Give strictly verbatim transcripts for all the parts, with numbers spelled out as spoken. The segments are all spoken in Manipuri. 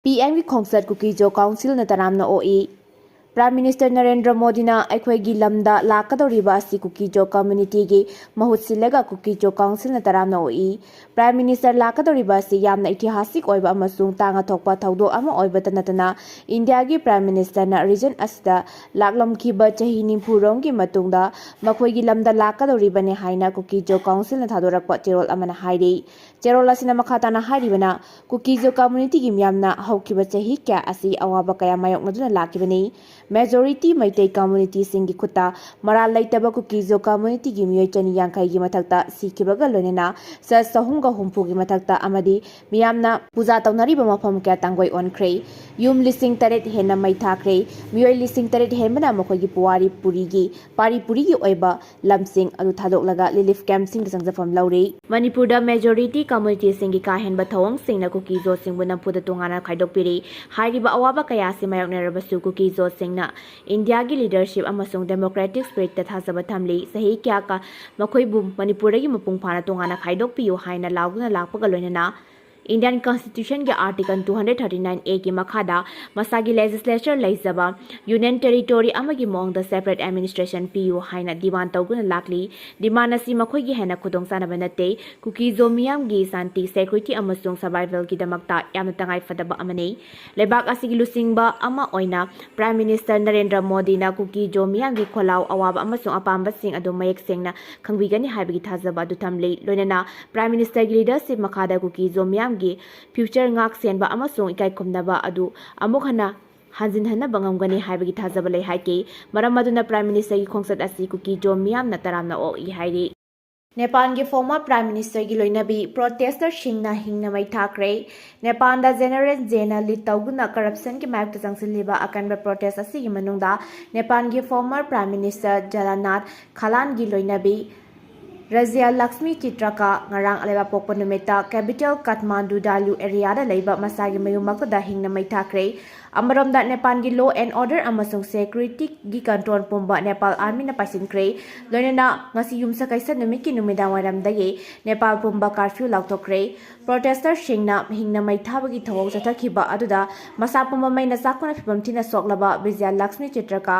ꯄꯤ ꯑꯦꯝꯒꯤ ꯈꯣꯡꯆꯠ ꯀꯨꯀꯤꯖꯣ ꯀꯥꯎꯟꯁꯤꯜꯅ ꯇꯔꯥꯝꯅ ꯑꯣꯛꯏ꯫ Prime Minister ꯅꯔꯦꯟꯗ꯭ꯔ ꯃꯣꯗꯤꯅ ꯑꯩꯈꯣꯏꯒꯤ ꯂꯝꯗ ꯂꯥꯛꯀꯗꯧꯔꯤꯕ ꯑꯁꯤ ꯀꯨꯀꯤꯖꯣ communityꯒꯤ ꯃꯍꯨꯠ ꯁꯤꯜꯂꯒ ꯀꯨꯀꯤꯖꯣ ꯀꯥꯎꯟꯁꯤꯜꯅ ꯇꯔꯥꯝꯅ ꯑꯣꯛꯏ꯫ Prime Minister ꯂꯥꯛꯀꯗꯧꯔꯤꯕ ꯑꯁꯤ ꯌꯥꯝꯅ ꯏꯇꯤꯍꯥꯁꯤꯛ ꯑꯣꯏꯕ ꯑꯃꯁꯨꯡ ꯇꯥꯡꯅ ꯊꯣꯛꯄ ꯊꯧꯗꯣꯛ ꯑꯃ ꯑꯣꯏꯕꯇ ꯅꯠꯇꯅ, ꯏꯟꯗꯤꯌꯥꯒꯤ Prime Ministerꯅ region ꯑꯁꯤꯗ ꯂꯥꯛꯂꯝꯈꯤꯕ ꯆꯍꯤ ꯅꯤꯐꯨ ꯔꯣꯝꯒꯤ ꯃꯇꯨꯡꯗ ꯃꯈꯣꯏꯒꯤ ꯂꯝꯗ ꯂꯥꯛꯀꯗꯧꯔꯤꯕꯅꯤ ꯍꯥꯏꯅ ꯀꯨꯀꯤꯖꯣ ꯀꯥꯎꯟꯁꯤꯜꯅ ꯊꯥꯗꯣꯔꯛꯄ ꯆꯦꯔꯣꯜ ꯑꯃꯅ ꯍꯥꯏꯔꯤ꯫ ꯆꯦꯔꯣꯜ ꯑꯁꯤꯅ ꯃꯈꯥ ꯇꯥꯅ ꯍꯥꯏꯔꯤꯕꯅ, ꯀꯨꯀꯤꯖꯣ communityꯒꯤ ꯃꯤꯌꯥꯝꯅ ꯍꯧꯈꯤꯕ ꯆꯍꯤ ꯀꯌꯥ ꯑꯁꯤ ꯑꯋꯥꯕ ꯀꯌꯥ ꯃꯥꯌꯣꯛꯅꯗꯨꯅ ꯂꯥꯛꯈꯤꯕꯅꯤ꯫ Majority ꯃꯩꯇꯩ communityꯁꯤꯡꯒꯤ ꯈꯨꯠꯇ ꯃꯔꯥꯜ ꯂꯩꯇꯕ ꯀꯨꯀꯤꯖꯣ communityꯒꯤ ꯃꯤꯑꯣꯏ ꯆꯅꯤ ꯌꯥꯡꯈꯩꯒꯤ ꯃꯊꯛꯇ ꯁꯤꯈꯤꯕꯒ ꯂꯣꯏꯅꯅ ꯆ ꯆꯍꯨꯝꯒ ꯍꯨꯝꯐꯨꯒꯤ ꯃꯊꯛꯇ ꯑꯃꯗꯤ ꯃꯤꯌꯥꯝꯅ ꯄꯨꯖꯥ ꯇꯧꯅꯔꯤꯕ ꯃꯐꯝ ꯀꯌꯥ ꯇꯥꯡꯒꯣꯏ ꯑꯣꯟꯈ꯭ꯔꯦ꯫ ꯌꯨꯝ ꯂꯤꯁꯤꯡ ꯇꯔꯦꯠ ꯍꯦꯟꯅ ꯃꯩ ꯊꯥꯈ꯭ꯔꯦ꯫ ꯃꯤꯑꯣꯏ ꯂꯤꯁꯤꯡ ꯇꯔꯦꯠ ꯍꯦꯟꯕꯅ ꯃꯈꯣꯏꯒꯤ ꯄꯨꯋꯥꯔꯤ ꯄꯨꯔꯤꯒꯤ, ꯄꯥꯔꯤ ꯄꯨꯔꯤꯒꯤ ꯑꯣꯏꯕ ꯂꯝꯁꯤꯡ ꯑꯗꯨ ꯊꯥꯗꯣꯛꯂꯒ relief campꯁꯤꯡꯗ ꯆꯪꯖꯐꯝ ꯂꯧꯔꯤ꯫ ꯃꯅꯤꯄꯨꯔꯗ majority communityꯁꯤꯡꯒꯤ ꯀꯥ ꯍꯦꯟꯕ ꯊꯧꯑꯣꯡꯁꯤꯡꯅ ꯀꯨꯀꯤꯖꯣꯁꯤꯡꯕꯨ ꯅꯝꯐꯨꯗ ꯇꯣꯉꯥꯟꯅ ꯈꯥꯏꯗꯣꯛꯄꯤꯔꯤ꯫ ꯍꯥꯏꯔꯤꯕ ꯑꯋꯥꯕ ꯀꯌꯥ ꯑꯁꯤ ꯃꯥꯌꯣꯛꯅꯔꯕꯁꯨ ꯀꯨꯀꯤꯖꯣꯁꯤꯡꯅ ꯏꯟꯗꯤꯌꯥꯒꯤ leadership ꯑꯃꯁꯨꯡ democratic spiritꯇ ꯊꯥꯖꯕ ꯊꯝꯂꯤ꯫ ꯆꯍꯤ ꯀꯌꯥ ꯀ-, ꯃꯈꯣꯏꯕꯨ ꯃꯅꯤꯄꯨꯔꯗꯒꯤ ꯃꯄꯨꯡ ꯐꯥꯅ ꯇꯣꯉꯥꯟꯅ ꯈꯥꯏꯗꯣꯛꯄꯤꯌꯨ ꯍꯥꯏꯅ ꯂꯥꯎꯗꯨꯅ ꯂꯥꯛꯄꯒ ꯂꯣꯏꯅꯅ Indian Constitutionꯒꯤ Article two hundred thirty-nine Aꯒꯤ ꯃꯈꯥꯗ ꯃꯁꯥꯒꯤ legislature ꯂꯩꯖꯕ union territory ꯑꯃꯒꯤ ꯃꯑꯣꯡꯗ separate administration ꯄꯤꯌꯨ ꯍꯥꯏꯅ demand ꯇꯧꯗꯨꯅ ꯂꯥꯛꯂꯤ꯫ Demand ꯑꯁꯤ ꯃꯈꯣꯏꯒꯤ ꯍꯦꯟꯅ ꯈꯨꯗꯣꯡꯆꯥꯅꯕ ꯅꯠꯇꯦ꯫ ꯀꯨꯀꯤꯖꯣ ꯃꯤꯌꯥꯝꯒꯤ ꯁꯥꯟꯇꯤ, security ꯑꯃꯁꯨꯡ survivalꯒꯤꯗꯃꯛꯇ ꯌꯥꯝꯅ ꯇꯉꯥꯏ ꯐꯗꯕ ꯑꯃꯅꯤ꯫ ꯂꯩꯕꯥꯛ ꯑꯁꯤꯒꯤ ꯂꯨꯆꯤꯡꯕ ꯑꯃ ꯑꯣꯏꯅ Prime Minister ꯅꯔꯦꯟꯗ꯭ꯔ ꯃꯣꯗꯤꯅ ꯀꯨꯀꯤꯖꯣ ꯃꯤꯌꯥꯝꯒꯤ ꯈꯣꯜꯂꯥꯎ, ꯑꯋꯥꯕ ꯑꯃꯁꯨꯡ ꯑꯄꯥꯝꯕꯁꯤꯡ ꯑꯗꯨ ꯃꯌꯦꯛ ꯁꯦꯡꯅ ꯈꯪꯕꯤꯒꯅꯤ ꯍꯥꯏꯕꯒꯤ ꯊꯥꯖꯕ ꯑꯗꯨ ꯊꯝꯂꯤ꯫ ꯂꯣꯏꯅꯅ Prime Ministerꯒꯤ leadership ꯃꯈꯥꯗ ꯀꯨꯀꯤꯖꯣ ꯃꯤꯌꯥꯝꯒꯤ future ꯉꯥꯛ ꯁꯦꯟꯕ ꯑꯃꯁꯨꯡ ꯏꯀꯥꯏ ꯈꯨꯝꯅꯕ ꯑꯗꯨ ꯑꯃꯨꯛ ꯍꯟꯅ ꯍꯟꯖꯤꯟꯍꯟꯅꯕ ꯉꯝꯒꯅꯤ ꯍꯥꯏꯕꯒꯤ ꯊꯥꯖꯕ ꯂꯩ ꯍꯥꯏꯈꯤ꯫ ꯃꯔꯝ ꯑꯗꯨꯅ Prime Ministerꯒꯤ ꯈꯣꯡꯆꯠ ꯑꯁꯤ ꯀꯨꯀꯤꯖꯣ ꯃꯤꯌꯥꯝꯅ ꯇꯔꯥꯝꯅ ꯑꯣꯛꯏ ꯍꯥꯏꯔꯤ꯫ ꯅꯦꯄꯥꯜꯒꯤ former Prime Ministerꯒꯤ ꯂꯣꯏꯅꯕꯤ protesterꯁꯤꯡꯅ ꯍꯤꯡꯅ ꯃꯩ ꯊꯥꯈ꯭ꯔꯦ꯫ ꯅꯦꯄꯥꯜꯗ General Jena lead ꯇꯧꯗꯨꯅ corruptionꯒꯤ ꯃꯥꯌꯣꯛꯇ ꯆꯪꯁꯤꯜꯂꯤꯕ ꯑꯀꯟꯕ protest ꯑꯁꯤꯒꯤ ꯃꯅꯨꯡꯗ ꯅꯦꯄꯥꯜꯒꯤ former Prime Minister ꯖꯂꯥꯅꯥꯊ ꯈꯥꯂꯥꯟꯒꯤ ꯂꯣꯏꯅꯕꯤ ꯔꯥꯖ꯭ꯌ ꯂꯛꯁꯃꯤ ꯆꯤꯇ꯭ꯔꯀꯥ ꯉꯔꯥꯡ ꯂꯩꯕꯥꯛꯄꯣꯛꯄ ꯅꯨꯃꯤꯠꯇ capital Kathmandu Dalu areaꯗ ꯂꯩꯕ ꯃꯁꯥꯒꯤ ꯃꯌꯨꯝꯃꯛꯇꯗ ꯍꯤꯡꯅ ꯃꯩ ꯊꯥꯈ꯭ꯔꯦ꯫ ꯑꯃꯔꯣꯝꯗ ꯅꯦꯄꯥꯜꯒꯤ law and order ꯑꯃꯁꯨꯡ securityꯒꯤ control ꯄꯨꯝꯕ ꯅꯦꯄꯥꯜ armyꯅ ꯄꯥꯏꯁꯤꯟꯈ꯭ꯔꯦ꯫ ꯂꯣꯏꯅꯅ ꯉꯁꯤ ꯌꯨꯝꯁꯀꯩꯁ ꯅꯨꯃꯤꯠꯀꯤ ꯅꯨꯃꯤꯗꯥꯡꯋꯥꯏꯔꯝꯗꯒꯤ ꯅꯦꯄꯥꯜ ꯄꯨꯝꯕ curfew ꯂꯥꯎꯊꯣꯛꯈ꯭ꯔꯦ꯫ Protesterꯁꯤꯡꯅ ꯍꯤꯡꯅ ꯃꯩ ꯊꯥꯕꯒꯤ ꯊꯧꯑꯣꯡ ꯆꯠꯊꯈꯤꯕ ꯑꯗꯨꯗ ꯃꯁꯥ ꯄꯨꯝꯕ ꯃꯩꯅ ꯆꯥꯛꯇꯨꯅ ꯐꯤꯕꯝ ꯊꯤꯅ ꯁꯣꯛꯂꯕ ꯕꯤꯖꯌ ꯂꯛꯁꯃꯤ ꯆꯤꯇ꯭ꯔꯀꯥ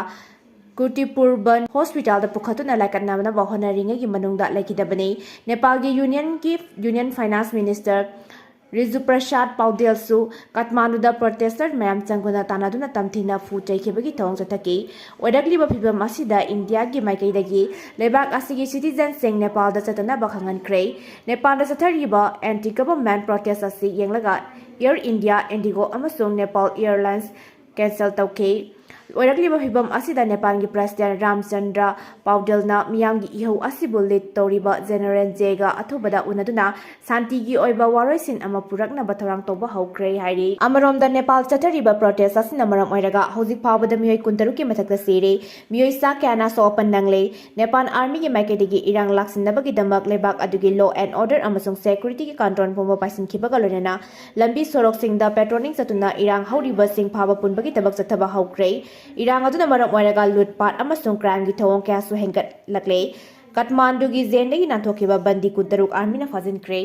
ꯀꯨꯇꯤꯄꯨꯔꯕꯟ hospitalꯗ ꯄꯨꯈꯠꯇꯨꯅ ꯂꯥꯏꯀꯠꯅꯅꯕ ꯍꯣꯠꯅꯔꯤꯉꯩꯒꯤ ꯃꯅꯨꯡꯗ ꯂꯩꯈꯤꯗꯕꯅꯤ꯫ ꯅꯦꯄꯥꯜꯒꯤ unionꯒꯤ union finance minister ꯔꯤꯖꯨ ꯄ꯭ꯔꯁꯥꯗ ꯄꯥꯎꯗꯦꯜꯁꯨ ꯀꯥꯊꯃꯥꯟꯗꯨꯗ protester ꯃꯌꯥꯝ ꯆꯪꯗꯨꯅ ꯇꯥꯟꯅꯗꯨꯅ ꯇꯝꯊꯤꯅ ꯐꯨ ꯆꯩꯈꯤꯕꯒꯤ ꯊꯧꯑꯣꯡ ꯆꯠꯊꯈꯤ꯫ ꯑꯣꯏꯔꯛꯂꯤꯕ ꯐꯤꯚꯝ ꯑꯁꯤꯗ ꯏꯟꯗꯤꯌꯥꯒꯤ ꯃꯥꯏꯀꯩꯗꯒꯤ ꯂꯩꯕꯥꯛ ꯑꯁꯤꯒꯤ citizenꯁꯤꯡ ꯅꯦꯄꯥꯜꯗ ꯆꯠꯇꯅꯕ ꯈꯪꯍꯟꯈ꯭ꯔꯦ꯫ ꯅꯦꯄꯥꯜꯗ ꯆꯠꯊꯔꯤꯕ anti government protest ꯑꯁꯤ ꯌꯦꯡꯂꯒ Air India, IndiGo ꯑꯃꯁꯨꯡ Nepal Airlines cancel ꯇꯧꯈꯤ꯫ ꯑꯣꯏꯔꯛꯂꯤꯕ ꯐꯤꯚꯝ ꯑꯁꯤꯗ ꯅꯦꯄꯥꯜꯒꯤ president ꯔꯥꯝꯆꯟꯗ꯭ꯔ ꯄꯥꯎꯗꯦꯜꯅ ꯃꯤꯌꯥꯝꯒꯤ ꯏꯍꯧ ꯑꯁꯤꯕꯨ lead ꯇꯧꯔꯤꯕ ꯖꯦꯅꯔꯦꯜ ꯖꯦꯒ ꯑꯊꯨꯕꯗ ꯎꯅꯗꯨꯅ ꯁꯥꯟꯇꯤꯒꯤ ꯑꯣꯏꯕ ꯋꯥꯔꯣꯏꯁꯤꯟ ꯑꯃ ꯄꯨꯔꯛꯅꯕ ꯊꯧꯔꯥꯡ ꯇꯧꯕ ꯍꯧꯈ꯭ꯔꯦ ꯍꯥꯏꯔꯤ꯫ ꯑꯃꯔꯣꯝꯗ ꯅꯦꯄꯥꯜ ꯆꯠꯊꯔꯤꯕ protest ꯑꯁꯤꯅ ꯃꯔꯝ ꯑꯣꯏꯔꯒ ꯍꯧꯖꯤꯛ ꯐꯥꯎꯕꯗ ꯃꯤꯑꯣꯏ ꯀꯨꯟꯇꯔꯨꯛꯀꯤ ꯃꯊꯛꯇ ꯁꯤꯔꯦ꯫ ꯃꯤꯑꯣꯏ ꯆꯥ ꯀꯌꯥꯅ ꯑꯁꯣꯛ ꯑꯄꯟ ꯅꯪꯂꯦ꯫ ꯅꯦꯄꯥꯜ armyꯒꯤ ꯃꯥꯏꯀꯩꯗꯒꯤ ꯏꯔꯥꯡ ꯂꯥꯛꯁꯤꯟꯅꯕꯒꯤꯗꯃꯛ ꯂꯩꯕꯥꯛ ꯑꯗꯨꯒꯤ law and order ꯑꯃꯁꯨꯡ securityꯒꯤ control ꯄꯨꯝꯕ ꯄꯥꯏꯁꯤꯟꯈꯤꯕꯒ ꯂꯣꯏꯅꯅ ꯂꯝꯕꯤ ꯁꯣꯔꯣꯛꯁꯤꯡꯗ patrolling ꯆꯠꯇꯨꯅ ꯏꯔꯥꯡ ꯍꯧꯔꯤꯕꯁꯤꯡ ꯐꯥꯕ ꯄꯨꯟꯕꯒꯤ ꯊꯕꯛ ꯆꯠꯊꯕ ꯍꯧꯈ꯭ꯔꯦ꯫ ꯏꯔꯥꯡ ꯑꯗꯨꯅ ꯃꯔꯝ ꯑꯣꯏꯔꯒ ꯂꯨꯠꯄꯥꯠ ꯑꯃꯁꯨꯡ crimeꯒꯤ ꯊꯧꯑꯣꯡ ꯀꯌꯥꯁꯨ ꯍꯦꯟꯒꯠꯂꯛꯂꯦ꯫ ꯀꯥꯊꯃꯥꯟꯗꯨꯒꯤ ꯖꯦꯜꯗꯒꯤ ꯅꯥꯟꯊꯣꯛꯈꯤꯕ ꯕꯟꯗꯤ ꯀꯨꯟꯇꯔꯨꯛ armyꯅ ꯐꯥꯖꯤꯟꯈ꯭ꯔꯦ꯫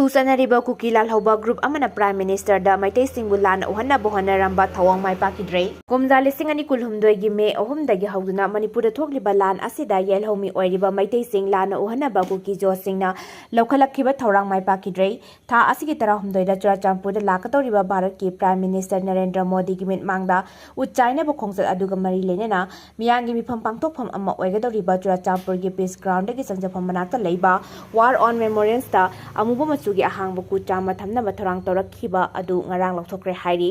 ꯁꯨ ꯆꯠꯅꯔꯤꯕ ꯀꯨꯀꯤ ꯂꯥꯜꯍꯧꯕ group ꯑꯃꯅ prime ministerꯗ ꯃꯩꯇꯩꯁꯤꯡꯕꯨ ꯂꯥꯟꯅ ꯎꯍꯟꯅꯕ ꯍꯣꯠꯅꯔꯝꯕ ꯊꯧꯑꯣꯡ ꯃꯥꯏ ꯄꯥꯛꯈꯤꯗ꯭ꯔꯦ꯫ ꯀꯨꯝꯖꯥ ꯂꯤꯁꯤꯡ ꯑꯅꯤ ꯀꯨꯟꯍꯨꯝꯗꯣꯏꯒꯤ ꯃꯦ ꯑꯍꯨꯝꯗꯒꯤ ꯍꯧꯗꯨꯅ ꯃꯅꯤꯄꯨꯔꯗ ꯊꯣꯛꯂꯤꯕ ꯂꯥꯟ ꯑꯁꯤꯗ ꯌꯦꯜꯍꯧꯃꯤ ꯑꯣꯏꯔꯤꯕ ꯃꯩꯇꯩꯁꯤꯡ ꯂꯥꯟꯅ ꯎꯍꯟꯅꯕ ꯀꯨꯀꯤ ꯖꯣꯁꯁꯤꯡꯅ ꯂꯧꯈꯠꯂꯛꯈꯤꯕ ꯊꯧꯔꯥꯡ ꯃꯥꯏ ꯄꯥꯛꯈꯤꯗ꯭ꯔꯦ꯫ ꯊꯥ ꯑꯁꯤꯒꯤ ꯇꯔꯥꯍꯨꯝꯗꯣꯏꯗ ꯆꯨꯔꯥꯆꯥꯟꯄꯨꯔꯗ ꯂꯥꯛꯀꯗꯧꯔꯤꯕ ꯚꯥꯔꯠꯀꯤ prime minister ꯅꯔꯦꯟꯗ꯭ꯔ ꯃꯣꯗꯤꯒꯤ ꯃꯤꯠꯃꯥꯡꯗ ꯎꯠ ꯆꯥꯏꯅꯕ ꯈꯣꯡꯆꯠ ꯑꯗꯨꯒ ꯃꯔꯤ ꯂꯩꯅꯅ ꯃꯤꯌꯥꯝꯒꯤ ꯃꯤꯐꯝ ꯄꯥꯡꯊꯣꯛꯐꯝ ꯑꯃ ꯑꯣꯏꯒꯗꯧꯔꯤꯕ ꯆꯨꯔꯥꯆꯥꯟꯄꯨꯔꯒꯤ peace groundꯗꯒꯤ ꯆꯪꯖꯐꯝ ꯃꯅꯥꯛꯇ ꯂꯩꯕ War on Memorialsꯇ ꯑꯃꯨꯕ ꯃꯆꯨꯒꯤ ꯑꯍꯥꯡꯕ ꯀꯨ ꯆꯥꯝꯃ ꯊꯝꯅꯕ ꯊꯧꯔꯥꯡ ꯇꯧꯔꯛꯈꯤꯕ ꯑꯗꯨ ꯉꯔꯥꯡ ꯂꯧꯊꯣꯛꯈ꯭ꯔꯦ ꯍꯥꯏꯔꯤ꯫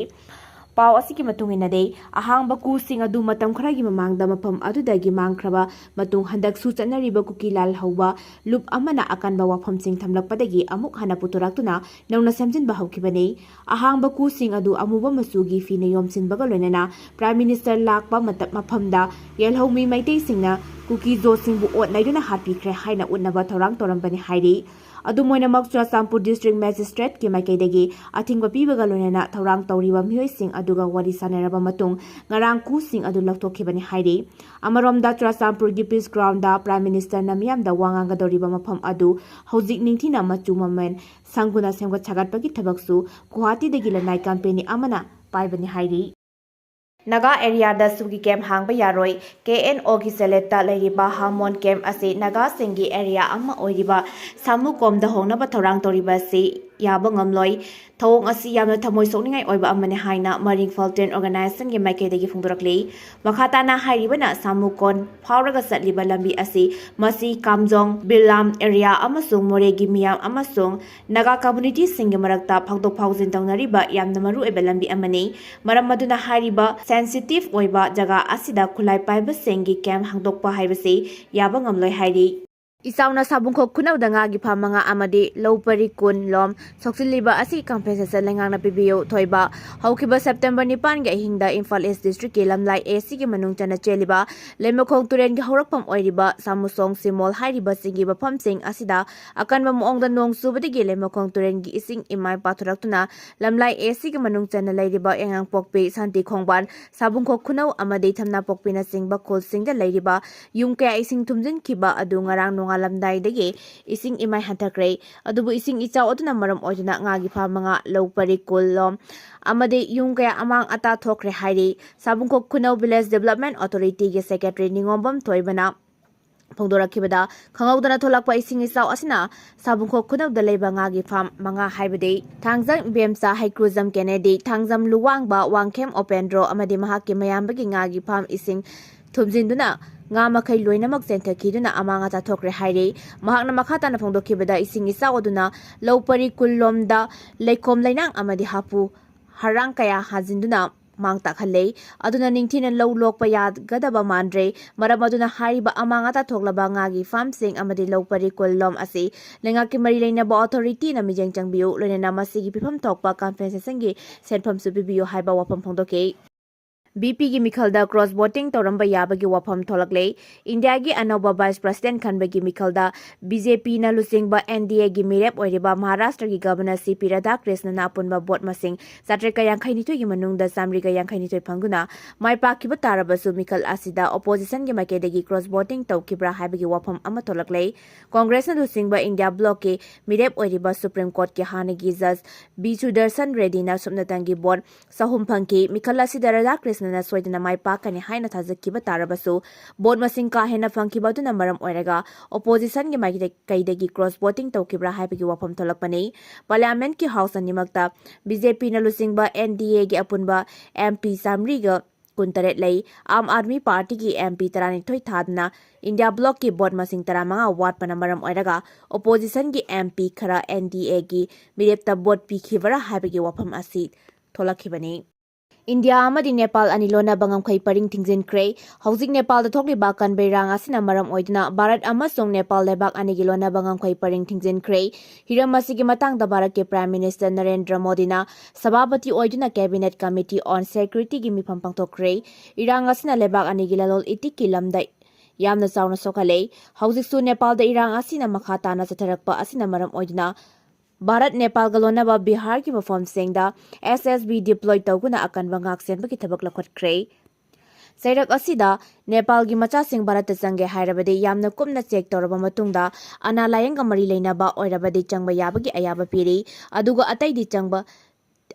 ꯄꯥꯎ ꯑꯁꯤꯒꯤ ꯃꯇꯨꯡ ꯏꯟꯅꯗꯤ, ꯑꯍꯥꯡꯕ ꯀꯨꯁꯤꯡ ꯑꯗꯨ ꯃꯇꯝ ꯈꯔꯒꯤ ꯃꯃꯥꯡꯗ ꯃꯐꯝ ꯑꯗꯨꯗꯒꯤ ꯃꯥꯡꯈ꯭ꯔꯕ ꯃꯇꯨꯡ, ꯍꯟꯗꯛꯁꯨ ꯆꯠꯅꯔꯤꯕ ꯀꯨꯀꯤ ꯂꯥꯜꯍꯧꯕ ꯂꯨꯞ ꯑꯃꯅ ꯑꯀꯟꯕ ꯋꯥꯐꯝꯁꯤꯡ ꯊꯝꯂꯛꯄꯗꯒꯤ ꯑꯃꯨꯛ ꯍꯟꯅ ꯄꯨꯊꯣꯔꯛꯇꯨꯅ ꯅꯧꯅ ꯁꯦꯝꯖꯤꯟꯕ ꯍꯧꯈꯤꯕꯅꯤ꯫ ꯑꯍꯥꯡꯕ ꯀꯨꯁꯤꯡ ꯑꯗꯨ ꯑꯃꯨꯕ ꯃꯆꯨꯒꯤ ꯐꯤꯅ ꯌꯣꯝꯁꯤꯟꯕꯒ ꯂꯣꯏꯅꯅ Prime Minister ꯂꯥꯛꯄ ꯃꯇꯝ, ꯃꯐꯝꯗ ꯌꯦꯜꯍꯧꯃꯤ ꯃꯩꯇꯩꯁꯤꯡꯅ ꯀꯨꯀꯤ ꯖꯣꯠꯁꯤꯡꯕꯨ ꯑꯣꯠ ꯅꯩꯗꯨꯅ ꯍꯥꯠꯄꯤꯈ꯭ꯔꯦ ꯍꯥꯏꯅ ꯎꯠꯅꯕ ꯊꯧꯔꯥꯡ ꯇꯧꯔꯝꯕꯅꯤ ꯍꯥꯏꯔꯤ꯫ ꯑꯗꯨꯝ ꯑꯣꯏꯅꯃꯛ, ꯆꯨꯔꯆꯥꯟꯄꯨꯔ District Magistrate ꯀꯤ ꯃꯥꯏꯀꯩꯗꯒꯤ ꯑꯊꯤꯡꯕ ꯄꯤꯕꯒ ꯂꯣꯏꯅꯅ ꯊꯧꯔꯥꯡ ꯇꯧꯔꯤꯕ ꯃꯤꯑꯣꯏꯁꯤꯡ ꯑꯗꯨꯒ ꯋꯥꯔꯤ ꯁꯥꯟꯅꯔꯕ ꯃꯇꯨꯡ, ꯉꯔꯥꯡ ꯀꯨꯁꯤꯡ ꯑꯗꯨ ꯂꯧꯊꯣꯛꯈꯤꯕꯅꯤ ꯍꯥꯏꯔꯤ꯫ ꯑꯃꯔꯣꯝꯗ, ꯆꯨꯔꯆꯥꯟꯄꯨꯔꯒꯤ Peace Ground ꯗ Prime Minister ꯅ ꯃꯤꯌꯥꯝꯗ ꯋꯥ ꯉꯥꯡꯒꯗꯧꯔꯤꯕ ꯃꯐꯝ ꯑꯗꯨ ꯍꯧꯖꯤꯛ ꯅꯤꯡꯊꯤꯅ ꯃꯆꯨ ꯃꯃꯦꯟ ꯁꯪꯒꯨꯅ ꯁꯦꯝꯒꯠ ꯁꯥꯒꯠꯄꯒꯤ ꯊꯕꯛꯁꯨ ꯒꯨꯋꯥꯍꯥꯇꯤꯗꯒꯤ ꯂꯅꯥꯏ company ꯑꯃꯅ ꯄꯥꯏꯕꯅꯤ ꯍꯥꯏꯔꯤ꯫ ꯅꯥꯒꯥ area ꯗ ꯁꯨꯒꯤ camp ꯍꯥꯡꯕ ꯌꯥꯔꯣꯏ꯫ K N O ꯒꯤ ꯆꯂꯦꯠꯇ ꯂꯩꯔꯤꯕ ꯍꯥꯃꯣꯟ camp ꯑꯁꯤ ꯅꯥꯒꯥꯁꯤꯡꯒꯤ area ꯑꯃ ꯑꯣꯏꯔꯤꯕ ꯁꯥꯃꯨꯀꯣꯝꯗ ꯍꯣꯡꯅꯕ ꯊꯧꯔꯥꯡ ꯇꯧꯔꯤꯕ ꯑꯁꯤ ꯌꯥꯕ ꯉꯝꯂꯣꯏ꯫ ꯊꯧꯑꯣꯡ ꯑꯁꯤ ꯌꯥꯝꯅ ꯊꯃꯣꯏ ꯁꯣꯛꯅꯤꯡꯉꯥꯏ ꯑꯣꯏꯕ ꯑꯃꯅꯤ ꯍꯥꯏꯅ ꯃꯔꯤꯡ Faltern Organization ꯒꯤ ꯃꯥꯏꯀꯩꯗꯒꯤ ꯐꯣꯡꯗꯣꯔꯛꯂꯤ꯫ ꯃꯈꯥ ꯇꯥꯅ ꯍꯥꯏꯔꯤꯕꯅ ꯁꯥꯃꯨꯀꯣꯟ ꯐꯥꯎꯔꯒ ꯆꯠꯂꯤꯕ ꯂꯝꯕꯤ ꯑꯁꯤ ꯃꯁꯤ ꯀꯥꯝꯖꯣꯡ, ꯕꯤꯔꯂꯥꯝ area ꯑꯃꯁꯨꯡ ꯃꯣꯔꯦꯒꯤ ꯃꯤꯌꯥꯝ ꯑꯃꯁꯨꯡ ꯅꯥꯒꯥ community ꯁꯤꯡꯒꯤ ꯃꯔꯛꯇ ꯐꯥꯎꯗꯣꯛ ꯐꯥꯎꯖꯤꯟ ꯇꯧꯅꯔꯤꯕ ꯌꯥꯝꯅ ꯃꯔꯨꯑꯣꯏꯕ ꯂꯝꯕꯤ ꯑꯃꯅꯤ꯫ ꯃꯔꯝ ꯑꯗꯨꯅ ꯍꯥꯏꯔꯤꯕ sensitive ꯑꯣꯏꯕ ꯖꯒꯥ ꯑꯁꯤꯗ ꯈꯨꯠꯂꯥꯏ ꯄꯥꯏꯕꯁꯤꯡꯒꯤ camp ꯍꯥꯡꯗꯣꯛꯄ ꯍꯥꯏꯕꯁꯤ ꯌꯥꯕ ꯉꯝꯂꯣꯏ ꯍꯥꯏꯔꯤ꯫ ꯏꯆꯥꯎꯅ ꯁꯥꯕꯨꯡꯈꯣꯛ ꯈꯨꯅꯧꯗ ꯉꯥꯒꯤ farm ꯃꯉꯥ ꯑꯃꯗꯤ ꯂꯧ ꯄꯔꯤ ꯀꯨꯟ ꯂꯣꯝ ꯁꯣꯛꯆꯤꯜꯂꯤꯕ ꯑꯁꯤ compensation ꯂꯩꯉꯥꯛꯅ ꯄꯤꯕꯤꯌꯨ꯫ ꯊꯣꯏꯕ, ꯍꯧꯈꯤꯕ September ꯅꯤꯄꯥꯟꯒꯤ ꯑꯍꯤꯡꯗ ꯏꯝꯐꯥꯜ East District ꯀꯤ ꯂꯝꯂꯥꯏ A C ꯒꯤ ꯃꯅꯨꯡ ꯆꯟꯅ ꯆꯦꯜꯂꯤꯕ ꯂꯩꯃꯈꯣꯡ ꯇꯨꯔꯦꯜꯒꯤ ꯍꯧꯔꯛꯐꯝ ꯑꯣꯏꯔꯤꯕ ꯁꯥꯃꯨꯁꯣꯡ, ꯁꯤꯃꯣꯜ ꯍꯥꯏꯔꯤꯕꯁꯤꯡꯒꯤ ꯃꯐꯝꯁꯤꯡ ꯑꯁꯤꯗ ꯑꯀꯟꯕ ꯃꯑꯣꯡꯗ ꯅꯣꯡ ꯆꯨꯕꯗꯒꯤ ꯂꯩꯃꯈꯣꯡ ꯇꯨꯔꯦꯜꯒꯤ ꯏꯁꯤꯡ ꯏꯃꯥꯏ ꯄꯥꯊꯣꯔꯛꯇꯨꯅ ꯂꯝꯂꯥꯏ A C ꯒꯤ ꯃꯅꯨꯡ ꯆꯟꯅ ꯂꯩꯔꯤꯕ ꯌꯥꯉꯥꯡꯄꯣꯛꯄꯤ, ꯁꯥꯟꯇꯤ ꯈꯣꯡꯕꯥꯟ, ꯁꯥꯕꯨꯡꯈꯣꯛ ꯈꯨꯅꯧ ꯑꯃꯗꯤ ꯊꯝꯅꯥꯄꯣꯛꯄꯤꯅꯆꯤꯡꯕ ꯈꯨꯜꯁꯤꯡꯗ ꯂꯩꯔꯤꯕ ꯌꯨꯝ ꯀꯌꯥ ꯏꯁꯤꯡ ꯊꯨꯝꯖꯤꯟꯈꯤꯕ ꯑꯗꯨ ꯉꯔꯥꯡ ꯅꯣꯡꯉꯥꯜꯂꯝꯗꯥꯏꯗꯒꯤ ꯏꯁꯤꯡ ꯏꯃꯥꯏ ꯍꯟꯊꯈ꯭ꯔꯦ꯫ ꯑꯗꯨꯕꯨ ꯏꯁꯤꯡ ꯏꯆꯥꯎ ꯑꯗꯨꯅ ꯃꯔꯝ ꯑꯣꯏꯗꯨꯅ ꯉꯥꯒꯤ farm ꯃꯉꯥ, ꯂꯧ ꯄꯔꯤ ꯀꯨꯟ ꯂꯣꯝ ꯑꯃꯗꯤ ꯌꯨꯝ ꯀꯌꯥ ꯑꯃꯥꯡ ꯑꯇꯥ ꯊꯣꯛꯈ꯭ꯔꯦ ꯍꯥꯏꯔꯤ꯫ ꯁꯥꯕꯨꯡꯈꯣꯛ ꯈꯨꯅꯧ Village Development Authority ꯒꯤ Secretary ꯅꯤꯉꯣꯝꯕꯝ ꯊꯣꯏꯕꯅ ꯐꯣꯡꯗꯣꯔꯛꯈꯤꯕꯗ, ꯈꯪꯍꯧꯗꯅ ꯊꯣꯛꯂꯛꯄ ꯏꯁꯤꯡ ꯏꯆꯥꯎ ꯑꯁꯤꯅ ꯁꯥꯕꯨꯡꯈꯣꯛ ꯈꯨꯅꯧꯗ ꯂꯩꯕ ꯉꯥꯒꯤ farm ꯃꯉꯥ ꯍꯥꯏꯕꯗꯤ ꯊꯥꯡꯖꯝ ꯏꯕꯦꯝꯆꯥ, ꯍꯩꯀ꯭ꯔꯨꯖꯝ ꯀꯦꯅꯦꯗꯤ, ꯊꯥꯡꯖꯝ ꯂꯨꯋꯥꯡꯕ, ꯋꯥꯡꯈꯦꯝ ꯑꯣꯄꯦꯟꯗ꯭ꯔꯣ ꯑꯃꯗꯤ ꯃꯍꯥꯛꯀꯤ ꯃꯌꯥꯝꯕꯒꯤ ꯉꯥꯒꯤ farm ꯏꯁꯤꯡ ꯊꯨꯝꯖꯤꯟꯗꯨꯅ ꯉꯥ ꯃꯈꯩ ꯂꯣꯏꯅꯃꯛ ꯆꯦꯟꯊꯈꯤꯗꯨꯅ ꯑꯃꯥꯡ ꯑꯇꯥ ꯊꯣꯛꯈ꯭ꯔꯦ ꯍꯥꯏꯔꯤ꯫ ꯃꯍꯥꯛꯅ ꯃꯈꯥ ꯇꯥꯅ ꯐꯣꯡꯗꯣꯛꯈꯤꯕꯗ, ꯏꯁꯤꯡ ꯏꯆꯥꯎ ꯑꯗꯨꯅ ꯂꯧ ꯄꯔꯤ ꯀꯨꯟ ꯂꯣꯝꯗ ꯂꯩꯈꯣꯝ ꯂꯩꯅꯥꯡ ꯑꯃꯗꯤ ꯍꯥꯄꯨ ꯍꯔꯥꯡ ꯀꯌꯥ ꯍꯥꯖꯤꯟꯗꯨꯅ ꯃꯥꯡ ꯇꯥꯛꯍꯜꯂꯦ꯫ ꯑꯗꯨꯅ ꯅꯤꯡꯊꯤꯅ ꯂꯧ ꯂꯣꯛꯄ ꯌꯥꯒꯗꯕ ꯃꯥꯟꯗ꯭ꯔꯦ꯫ ꯃꯔꯝ ꯑꯗꯨꯅ ꯍꯥꯏꯔꯤꯕ ꯑꯃꯥꯡ ꯑꯇꯥ ꯊꯣꯛꯂꯕ ꯉꯥꯒꯤ ꯐꯥꯔꯝꯁꯤꯡ ꯑꯃꯗꯤ ꯂꯧ ꯄꯔꯤ ꯀꯨꯜꯂꯣꯝ ꯑꯁꯤ ꯂꯩꯉꯥꯛꯀꯤ ꯃꯔꯤ ꯂꯩꯅꯕ ꯑꯣꯊꯣꯔꯤꯇꯤꯅ ꯃꯤꯠꯌꯦꯡ ꯆꯪꯕꯤꯌꯨ, ꯂꯣꯏꯅꯅ ꯃꯁꯤꯒꯤ ꯄꯤꯐꯝ ꯊꯣꯛꯄ ꯀꯝꯄꯦꯟꯁꯦꯁꯟꯒꯤ ꯁꯦꯟꯐꯝꯁꯨ ꯄꯤꯕꯤꯌꯨ ꯍꯥꯏꯕ ꯋꯥꯐꯝ ꯐꯣꯡꯗꯣꯛꯈꯤ꯫ ꯕꯤ ꯄꯤꯒꯤ ꯃꯤꯈꯜꯗ ꯀ꯭ꯔꯣꯁ ꯚꯣꯇꯤꯡ ꯇꯧꯔꯝꯕ ꯌꯥꯕꯒꯤ ꯋꯥꯐꯝ ꯊꯣꯛꯂꯛꯂꯦ꯫ ꯏꯟꯗꯤꯌꯥꯒꯤ ꯑꯅꯧꯕ ꯚꯥꯏꯁ ꯄ꯭ꯔꯁꯤꯗꯦꯟꯠ ꯈꯟꯕꯒꯤ ꯃꯤꯈꯜꯗ ꯕꯤ ꯖꯦ ꯄꯤꯅ ꯂꯨꯆꯤꯡꯕ ꯑꯦꯟ ꯗꯤ ꯑꯦꯒꯤ ꯃꯤꯔꯦꯞ ꯑꯣꯏꯔꯤꯕ ꯃꯍꯥꯔꯥꯁꯇ꯭ꯔꯒꯤ ꯒꯚꯔꯅꯔ ꯁꯤ ꯄꯤ ꯔꯥꯙꯥꯀ꯭ꯔꯤꯁꯅꯅ ꯑꯄꯨꯟꯕ ꯚꯣꯠ ꯃꯁꯤꯡ ꯆꯥꯇ꯭ꯔꯦꯠꯀ ꯌꯥꯡꯈꯩꯅꯤꯊꯣꯏꯒꯤ ꯃꯅꯨꯡꯗ ꯆꯥꯃꯔꯤꯒ ꯌꯥꯡꯈꯩꯅꯤꯊꯣꯏ ꯐꯪꯗꯨꯅ ꯃꯥꯏ ꯄꯥꯛꯈꯤꯕ ꯇꯥꯔꯕꯁꯨ, ꯃꯤꯈꯜ ꯑꯁꯤꯗ ꯑꯣꯄꯣꯖꯤꯁꯟꯒꯤ ꯃꯥꯏꯀꯩꯗꯒꯤ ꯀ꯭ꯔꯣꯁ ꯚꯣꯇꯤꯡ ꯇꯧꯈꯤꯕ꯭ꯔꯥ ꯍꯥꯏꯕꯒꯤ ꯋꯥꯐꯝ ꯑꯃ ꯊꯣꯛꯂꯛꯂꯦ꯫ ꯀꯣꯡꯒ꯭ꯔꯦꯁꯅ ꯂꯨꯆꯤꯡꯕ ꯏꯟꯗꯤꯌꯥ ꯕ꯭ꯂꯣꯛꯀꯤ ꯃꯤꯔꯦꯞ ꯑꯣꯏꯔꯤꯕ ꯁꯨꯄ꯭ꯔꯤꯝ ꯀꯣꯔꯠꯀꯤ ꯍꯥꯟꯅꯒꯤ ꯖꯖ ꯕꯤ ꯁꯨꯗꯔꯁꯟ ꯔꯦꯗꯤꯅ ꯁꯨꯞꯅꯇꯪꯒꯤ ꯚꯣꯠ ꯆꯍꯨꯝ ꯐꯪꯈꯤ꯫ ꯃꯤꯈꯜ ꯑꯁꯤꯗ ꯔꯥꯙꯥꯀ꯭ꯔꯤꯁꯅꯅ ꯁꯣꯏꯗꯅ ꯃꯥꯏ ꯄꯥꯛꯀꯅꯤ ꯍꯥꯏꯅ ꯊꯥꯖꯈꯤꯕ ꯇꯥꯔꯕꯁꯨ, ꯚꯣꯠ ꯃꯁꯤꯡ ꯀꯥ ꯍꯦꯟꯅ ꯐꯪꯈꯤꯕ ꯑꯗꯨꯅ ꯃꯔꯝ ꯑꯣꯏꯔꯒ ꯑꯣꯄꯣꯖꯤꯁꯟꯒꯤ ꯃꯥꯏꯀꯩꯗꯒꯤ ꯀ꯭ꯔꯣꯁ ꯚꯣꯇꯤꯡ ꯇꯧꯈꯤꯕ꯭ꯔꯥ ꯍꯥꯏꯕꯒꯤ ꯋꯥꯐꯝ ꯊꯣꯛꯂꯛꯄꯅꯤ꯫ ꯄꯥꯔꯂꯤꯌꯥꯃꯦꯟꯠꯀꯤ ꯍꯥꯎꯁ ꯑꯅꯤꯃꯛꯇ ꯕꯤ ꯖꯦ ꯄꯤꯅ ꯂꯨꯆꯤꯡꯕ ꯑꯦꯟ ꯗꯤ ꯑꯦꯒꯤ ꯑꯄꯨꯟꯕ ꯑꯦꯝ ꯄꯤ ꯆꯥꯃꯔꯤꯒ ꯀꯨꯟꯇꯔꯦꯠ ꯂꯩ꯫ ꯑꯥꯝ ꯑꯥꯗꯃꯤ ꯄꯥꯔꯇꯤꯒꯤ ꯑꯦꯝ ꯄꯤ ꯇꯔꯥꯅꯤꯊꯣꯏ ꯊꯥꯗꯅ ꯏꯟꯗꯤꯌꯥ ꯕ꯭ꯂꯣꯛꯀꯤ ꯚꯣꯠ ꯃꯁꯤꯡ ꯇꯔꯥꯃꯉꯥ ꯋꯥꯠꯄꯅ ꯃꯔꯝ ꯑꯣꯏꯔꯒ ꯑꯣꯄꯣꯖꯤꯁꯟꯒꯤ ꯑꯦꯝ ꯄꯤ ꯈꯔ ꯑꯦꯟ ꯗꯤ ꯑꯦꯒꯤ ꯃꯤꯔꯦꯞꯇ ꯚꯣꯠ ꯄꯤꯈꯤꯕꯔꯥ ꯍꯥꯏꯕꯒꯤ ꯋꯥꯐꯝ ꯑꯁꯤ ꯊꯣꯛꯂꯛꯈꯤꯕꯅꯤ꯫ ꯏꯟꯗꯤꯌꯥ ꯑꯃꯗꯤ ꯅꯦꯄꯥꯜ ꯑꯅꯤ ꯂꯣꯟꯅꯕ ꯉꯝꯈꯩ ꯄꯔꯤꯡ ꯊꯤꯡꯖꯤꯟꯈ꯭ꯔꯦ꯫ ꯍꯧꯖꯤꯛ ꯅꯦꯄꯥꯜꯗ ꯊꯣꯛꯂꯤꯕ ꯑꯀꯟꯕ ꯏꯔꯥꯡ ꯑꯁꯤꯅ ꯃꯔꯝ ꯑꯣꯏꯗꯨꯅ ꯚꯥꯔꯠ ꯑꯃꯁꯨꯡ ꯅꯦꯄꯥꯜ ꯂꯩꯕꯥꯛ ꯑꯅꯤꯒꯤ ꯂꯣꯟꯅꯕ ꯉꯝꯈꯩ ꯄꯔꯤꯡ ꯊꯤꯡꯖꯤꯟꯈ꯭ꯔꯦ꯫ ꯍꯤꯔꯝ ꯑꯁꯤꯒꯤ ꯃꯇꯥꯡꯗ ꯚꯥꯔꯠꯀꯤ ꯄ꯭ꯔꯥꯏꯝ ꯃꯤꯅꯤꯁꯇꯔ ꯅꯔꯦꯟꯗ꯭ꯔ ꯃꯣꯗꯤꯅ ꯁꯚꯥꯄꯇꯤ ꯑꯣꯏꯗꯨꯅ Cabinet Committee on Security ꯒꯤ ꯃꯤꯐꯝ ꯄꯥꯡꯊꯣꯛꯈ꯭ꯔꯦ꯫ ꯏꯔꯥꯡ ꯑꯁꯤꯅ ꯂꯩꯕꯥꯛ ꯑꯅꯤꯒꯤ ꯂꯂꯣꯟ ꯏꯇꯤꯛꯀꯤ ꯂꯝꯗ ꯌꯥꯝꯅ ꯆꯥꯎꯅ ꯁꯣꯛꯍꯜꯂꯦ꯫ ꯍꯧꯖꯤꯛꯁꯨ ꯅꯦꯄꯥꯜꯗ ꯏꯔꯥꯡ ꯑꯁꯤꯅ ꯃꯈꯥ ꯇꯥꯅ ꯆꯠꯊꯔꯛꯄ ꯑꯁꯤꯅ ꯃꯔꯝ ꯑꯣꯏꯗꯨꯅ ꯚꯥꯔꯠ ꯅꯦꯄꯥꯜꯒ ꯂꯣꯟꯅꯕ ꯕꯤꯍꯥꯔꯒꯤ ꯃꯐꯝꯁꯤꯡꯗ ꯑꯦꯁ ꯑꯦꯁ ꯕꯤ deploy ꯇꯧꯗꯨꯅ ꯑꯀꯟꯕ ꯉꯥꯛ ꯁꯦꯟꯕꯒꯤ ꯊꯕꯛ ꯂꯧꯈꯠꯈ꯭ꯔꯦ꯫ ꯆꯩꯔꯛ ꯑꯁꯤꯗ ꯅꯦꯄꯥꯜꯒꯤ ꯃꯆꯥꯁꯤꯡ ꯚꯥꯔꯠꯇ ꯆꯪꯒꯦ ꯍꯥꯏꯔꯕꯗꯤ ꯌꯥꯝꯅ ꯀꯨꯞꯅ ꯆꯦꯛ ꯇꯧꯔꯕ ꯃꯇꯨꯡꯗ ꯑꯅꯥ ꯂꯥꯌꯦꯡꯒ ꯃꯔꯤ ꯂꯩꯅꯕ ꯑꯣꯏꯔꯕꯗꯤ ꯆꯪꯕ ꯌꯥꯕꯒꯤ ꯑꯌꯥꯕ ꯄꯤꯔꯤ, ꯑꯗꯨꯒ ꯑꯇꯩꯗꯤ ꯆꯪꯕ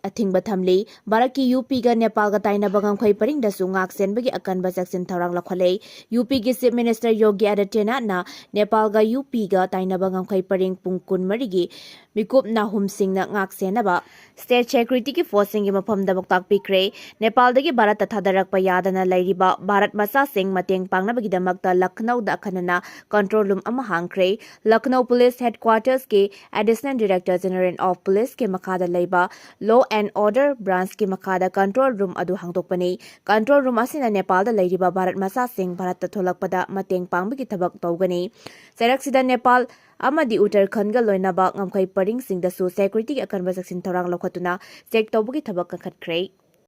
ꯑꯊꯤꯡꯕ ꯊꯝꯂꯤ꯫ ꯚꯥꯔꯠꯀꯤ ꯌꯨ ꯄꯤꯒ ꯅꯦꯄꯥꯜꯒ ꯇꯥꯏꯅꯕ ꯉꯝꯈꯩ ꯄꯔꯤꯡꯗꯁꯨ ꯉꯥꯛ ꯁꯦꯟꯕꯒꯤ ꯑꯀꯟꯕ ꯆꯦꯛꯁꯤꯟ ꯊꯧꯔꯥꯡ ꯂꯧꯈꯠꯂꯦ꯫ ꯌꯨ ꯄꯤꯒꯤ Chief Minister ꯌꯣꯒꯤ ꯑꯥꯗꯤꯇ꯭ꯌꯅꯥꯊꯅ ꯅꯦꯄꯥꯜꯒ ꯌꯨ ꯄꯤꯒ ꯇꯥꯏꯅꯕ ꯉꯝꯈꯩ ꯄꯔꯤꯡ ꯄꯨꯡ ꯀꯨꯟꯃꯔꯤꯒꯤ ꯃꯤꯀꯨꯞ ꯅꯥꯍꯨꯝꯁꯤꯡꯅ ꯉꯥꯛ ꯁꯦꯟꯅꯕ ꯁ꯭ꯇꯦꯠ ꯁꯦꯀ꯭ꯌꯨꯔꯤꯇꯤꯒꯤ ꯐꯣꯔꯁꯁꯤꯡꯒꯤ ꯃꯐꯝꯗ ꯄꯥꯎꯇꯥꯛ ꯄꯤꯈ꯭ꯔꯦ꯫ ꯅꯦꯄꯥꯜꯗꯒꯤ ꯚꯥꯔꯠꯇ ꯊꯥꯗꯔꯛꯄ ꯌꯥꯗꯅ ꯂꯩꯔꯤꯕ ꯚꯥꯔꯠ ꯃꯆꯥꯁꯤꯡ ꯃꯇꯦꯡ ꯄꯥꯡꯅꯕꯒꯤꯗꯃꯛꯇ ꯂꯈꯅꯧꯗ ꯑꯈꯟꯅꯅ ꯀꯟꯇ꯭ꯔꯣꯜ ꯔꯨꯝ ꯑꯃ ꯍꯥꯡꯈ꯭ꯔꯦ꯫ ꯂꯈꯅꯧ ꯄꯨꯂꯤꯁ ꯍꯦꯗꯀ꯭ꯋꯥꯇꯔꯁꯀꯤ ꯑꯦꯗꯤꯁꯅꯦꯜ ꯗꯤꯔꯦꯛꯇꯔ ꯖꯦꯅꯔꯦꯜ ꯑꯣꯐ ꯄꯨꯂꯤꯁꯀꯤ ꯃꯈꯥꯗ ꯂꯩꯕ ꯂꯣ ꯑꯦꯟ ꯑꯣꯔꯗꯔ ꯕ꯭ꯔꯥꯟꯁꯀꯤ ꯃꯈꯥꯗ ꯀꯟꯇ꯭ꯔꯣꯜ ꯔꯨꯝ ꯑꯗꯨ ꯍꯥꯡꯗꯣꯛꯄꯅꯤ꯫ ꯀꯟꯇ꯭ꯔꯣꯜ ꯔꯨꯝ ꯑꯁꯤꯅ ꯅꯦꯄꯥꯜꯗ ꯂꯩꯔꯤꯕ ꯚꯥꯔꯠ ꯃꯆꯥꯁꯤꯡ ꯚꯥꯔꯠꯇ ꯊꯣꯛꯂꯛꯄꯗ ꯃꯇꯦꯡ ꯄꯥꯡꯕꯒꯤ ꯊꯕꯛ ꯇꯧꯒꯅꯤ꯫ ꯆꯩꯔꯛꯁꯤꯗ ꯅꯦꯄꯥꯜ ꯑꯃꯗꯤ ꯎꯠꯇꯔꯈꯟꯗꯒ ꯂꯣꯏꯅꯕ ꯉꯝꯈꯩ ꯄꯔꯤꯡꯁꯤꯡꯗꯁꯨ ꯁꯦꯀ꯭ꯌꯨꯔꯤꯇꯤꯒꯤ ꯑꯀꯟꯕ ꯆꯦꯛꯁꯤꯟ ꯊꯧꯔꯥꯡ ꯂꯧꯈꯠꯇꯨꯅ ꯆꯦꯛ ꯇꯧꯕꯒꯤ ꯊꯕꯛ ꯀꯟꯈꯠꯈ꯭ꯔꯦ꯫